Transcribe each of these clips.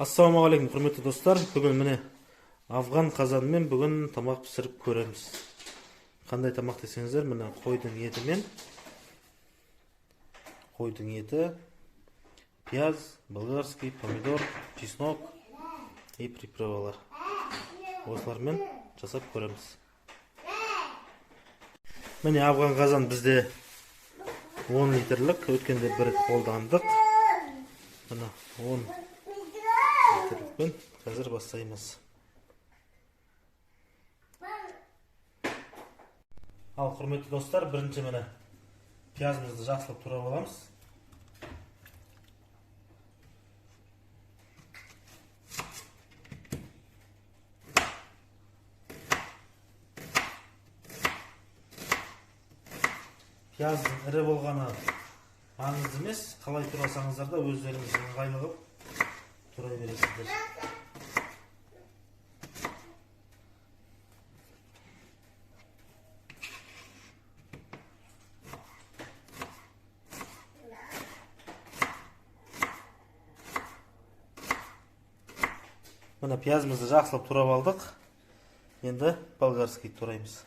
Ассалаумағалейкум, құрметті достар. Бүгін, міне, афған қазанымен бүгін тамақ пісіріп көреміз. Қандай тамақ десеңіздер, міне, қойдың етімен, қойдың еті, пияз, болгарский, помидор, чеснок и приправалар. Осылармен жасап көреміз. Міне, афған қазан бізде 10 литрлік, өткенде бір рет қолдандық. Міне, 10 литрлікпен қазір бастаймыз. Ал, құрметті достар, бірінші, міне, пиязымызды жақсылап турап аламыз. Пияздың ірі болғаны маңызды емес, қалай турасаңыздар да өздеріңіз ыңғайлы қылып турай бересіздер. Міне, пиязымызды жақсылап турап алдық. Енді болгарский тураймыз.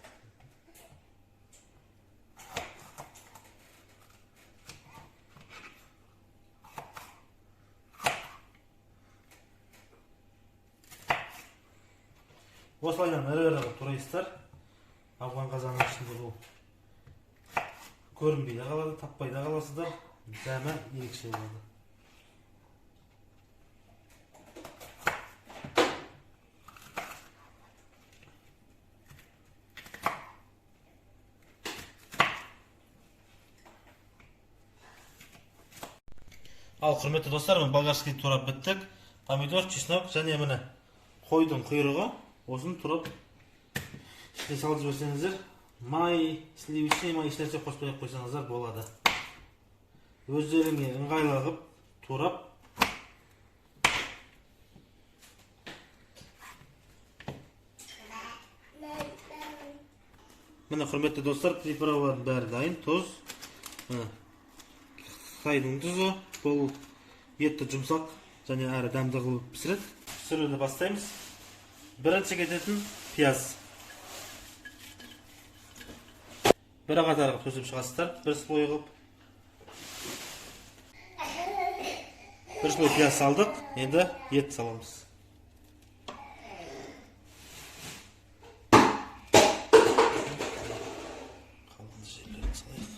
Осылайдан ірі ірі қылып турайсыздар. Афған қазанның ішінде бұл көрінбей де қалады, таппай да қаласыздар. Дәмі ерекше болады. Ал, құрметті достар, міне, болгарский турап біттік. Помидор, чеснок және, міне, қойдың құйрығы. Осыны турап ішіне салып жіберсеңіздер, май, сливочный май, ешнәрсе қоспай ақ қойсаңыздар болады. Өздеріңе ыңғайлы қылып турап. Міне, құрметті достар, приправалардың бәрі дайын. Тұз, міне, қытайдың тұзы, бұл етті жұмсақ және әрі дәмді қылып пісіреді. Пісіруді бастаймыз. Бірінші кететін пияз. Бір қатар қылып төсеп шығасыздар, бір слой қылып. Бір слой пияз салдық, енді ет саламыз. Қалған жерлерін салайық.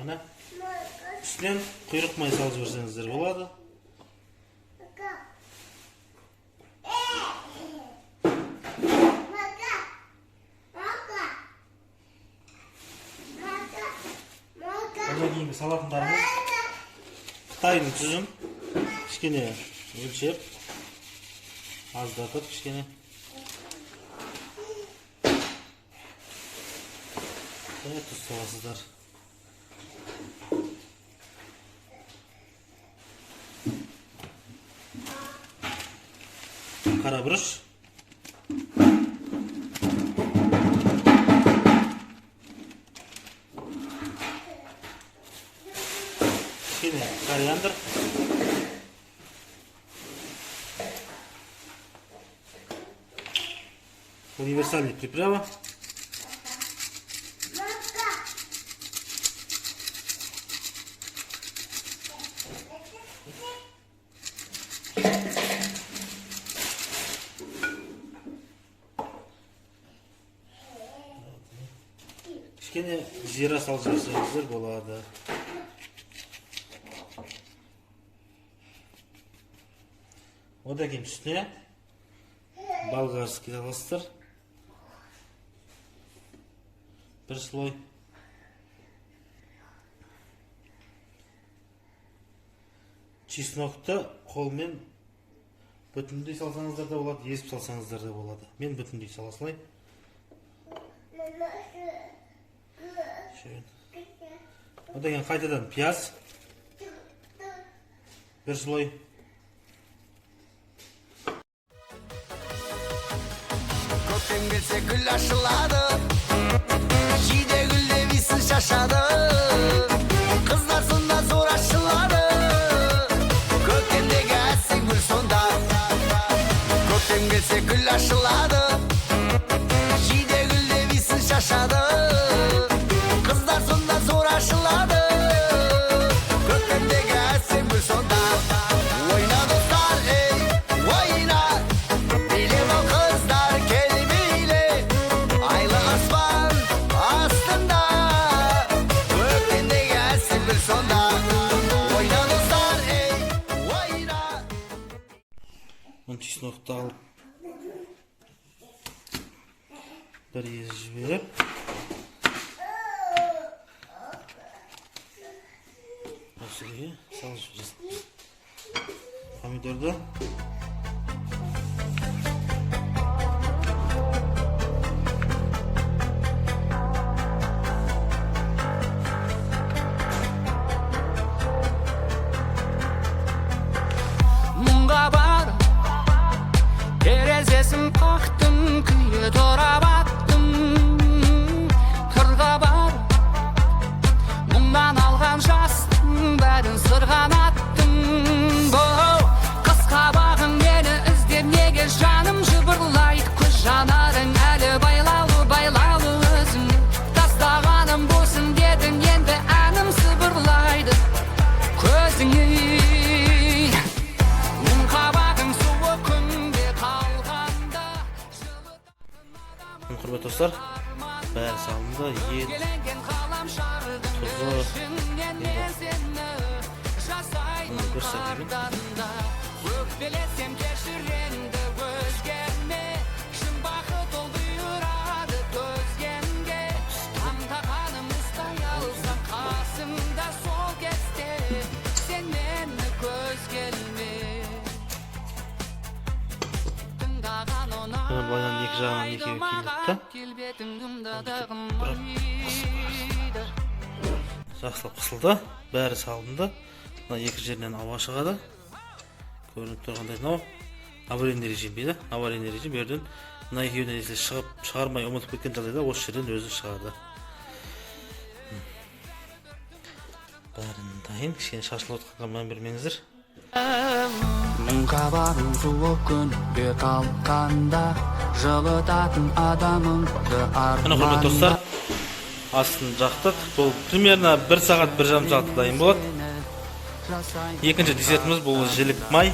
Міне, үстінен құйрық май салып жіберсеңіздер болады. Одан кейінгі салатындарымыз қытайдың тұзын кішкене өлшеп, аздатып кішкене. Және тұз саласыздар. Қара бұрыш. Кішкене кориандр. Универсальный приправа. Кішкене зира салып жіберсеңіздер болады. Одан кейін үстіне болгарский саласыздар. Бір слой. Чеснокты қолмен бүтіндей салсаңыздар да болады, езіп салсаңыздар да болады. Мен бүтіндей сала салайын. Одан кейін қайтадан пияз. Бір слой. Көктем келсе гүл ашылады, жиде гүлдеп иісін шашады. Қыздар сонда зор ашылады, көктемдегі әсем гүл сонда. Көктем келсе гүл ашылады, жиде гүлдеп иісін шашады. Қыздар сонда зор ашылады, көктемдегі әсем гүл сонда. Ойна, достар, ей, ойна, билеп ал, қыздар, кел биле. Айлы аспан астында, көктемдегі әсем гүл сонда. Ойна, достар, ей, ойна. Мына чеснокты алып, бір езіп жіберіп, осы жерге салып жібересің помидорды. Мұңға барып терезесін қақтым, күйе торап аттым. Қырға барып мұңнан алған жастың бәрін сырғанаттым. Оу, қыз қабағың мені іздеп неге, жаным, жыбырлайды? Көз жанарың әлі байлаулы, байлаулы өзіңе. Тастағаным болсын дедің, енді әнім сыбырлайды көзіңе. Мұң қабағың суы күнде қалғанда. Міне, құрметті достар, бәрі салынды: ет, Келенген ғаламшардың тұзы, ішінен мен сені жасаймын Оны көрсетемін. Қартанда өкпелесем, кешір енді, өзгерме. Шын бақыт ол бұйырады төзгенге. Аңдағаным ұстай алсам қасыңда, сол кезде сен мені көз келме. Тыңдаған Міне, былайынан екі жағынан ұнайды екеуі келді маған, да. келбетің қимайды. Жақсылап қысылды, бәрі салынды. Мына екі жерінен ауа шығады, көрініп тұрғандай. Мынау аварийный режим дейді, аварийный режим. Бұл жерден мына екеуінен, если шығып, шығармай ұмытып кеткен жағдайда, осы жерден өзі шығады. Бәрін дайын. Кішкене шашылып отқанға мән бермеңіздер. Мұң қабағың суық күнде қалқанда жылытатын адамыңды Міне, құрметті достар, астын жақтық. Бұл примерно бір сағат, 1,5 сағатта дайын болады. Екінші десертіміз бұл жілік май.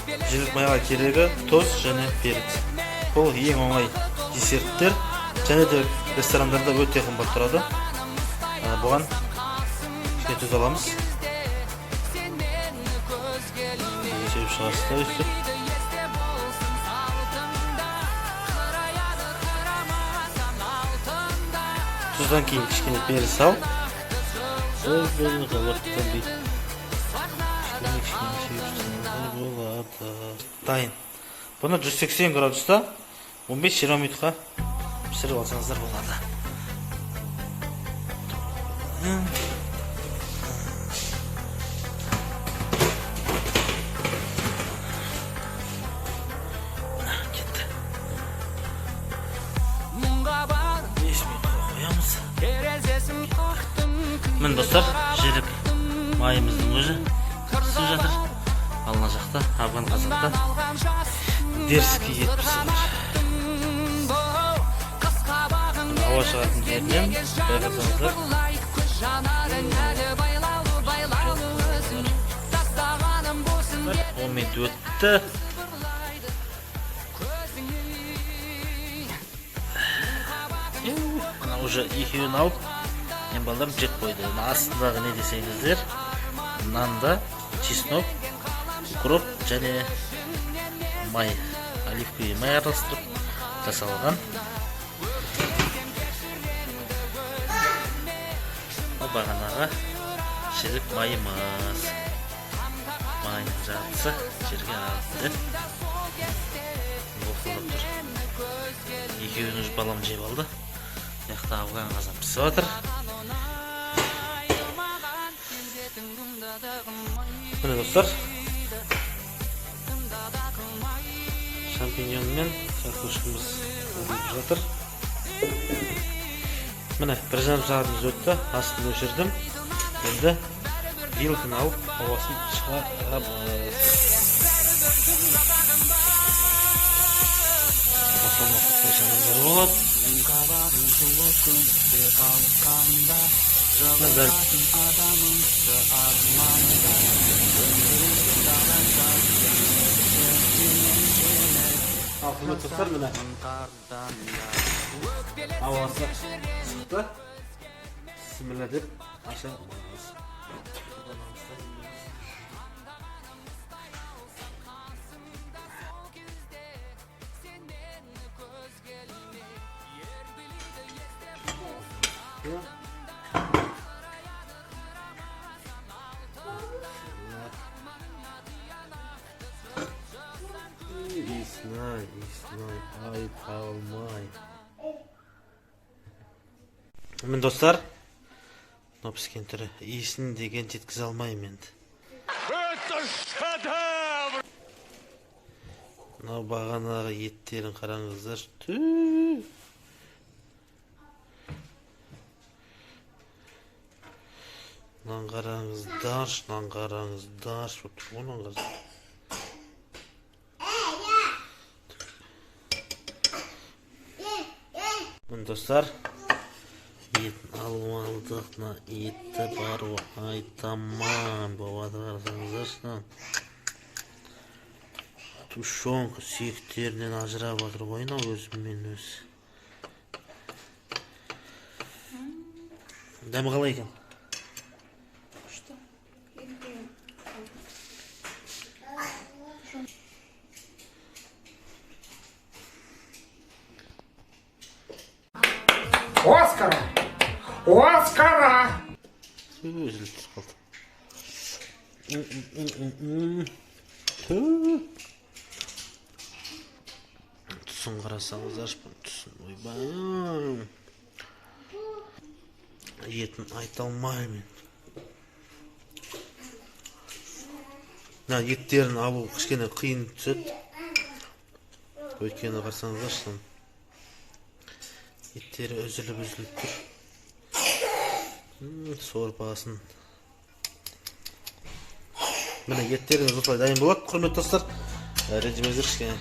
Жілік майға керегі тұз және перец. Бұл ең оңай десерттер және де ресторандарда өте қымбат тұрады. Бұған кішкене тұз аламыз, сеуіп шығасыз да, өйстіп. Тұздан кейін кішкене перец салып, бір қабаттан бүйтіп кішкене кішкене сеуіп салуға болады. Дайын. Бұны 180 градуста 15-20 минутқа пісіріп алсаңыздар болады. Кетті. Мұңға барып 5 минутқа қоямыз. Терезесін қақтым. Міне, достар, жілік майымыздың өзі пісіп жатыр. Ал мына жақта афган қазанда дерзкий ет пісіп жатыр. Ауа шығатын жерінен байқасаңыздар, Байлаулы, байлаулы өзіңе. Тастағаным болсын. 10 минут өтті. Сыбырлайды көзіңе. Мына уже екеуін алып, мен балаларым жеп қойды. Мына астындағы не десеңіздер, нанда чеснок, укроп және май, оливковый май араластырып жасалған. Ал бағанағы жілік майымыз, майының жартысы жерге ағыпты, лоқылдап тұр. Екеуін уже балам жеп алды. Мына жақта афган қазан пісіп жатыр. Маған келбетің Міне, достар, шампиньон мен картошкамыз. Жатыр. Міне, 1,5 сағатымыз өтті, астын өшірдім. Енді вилканы алып, ауасын шығарамыз. Осыны қойсаңыздар болады. Мына дәл. Ал, құрметті достар, міне, ауасы шықты. Бісміллә деп ашамыз. Иә. Иісін-ай, иісін-ай, айта алмай. Міне, достар, мынау піскен түрі, иісін деген жеткізе алмаймын енді. Это шедевр! Мынау бағанағы еттерін қараңыздаршы. Түү. Мынаны қараңыздаршы, мынаны қараңыздаршы, болып тұр ғой мынаны қарасаң. Міне, достар, етін алып алдық. Мына етті бар ғой, айтаман болып жатыр, қарасаңыздаршы, мынаны. Тушенка сүйектерінен ажырап жатыр ғой мынау өзімен өзі. Дәмі қалай екен? Күшті. Ет. Оскара! Оскара! Үзіліп түсіп қалды. Түү. Түсін қарасаңыздаршы, бұның түсін, ойбай. Етін айта алмаймын. Мына еттерін алу кішкене қиын түседі. Өйткені қарасаңыздаршы, еттері үзіліп үзіліп тұр. Сорпасын. Міне, еттеріңіз осылай дайын болады, құрметті достар. Ренжімеңіздер кішкене.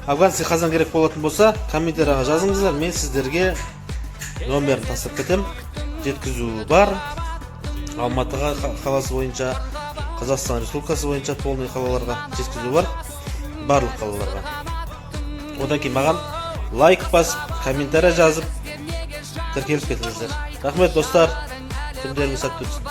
Афганский қазан керек болатын болса, комментарияға жазыңыздар, мен сіздерге номерін тастап кетемін. Жеткізу бар. Алматыға қаласы бойынша, Қазақстан Республикасы бойынша полный қалаларға жеткізу бар. Барлық қалаларға. Одан кейін маған лайк басып, комментарий жазып, тіркеліп кетіңіздер. Рахмет, достар. Күндеріңіз сәтті өтсін.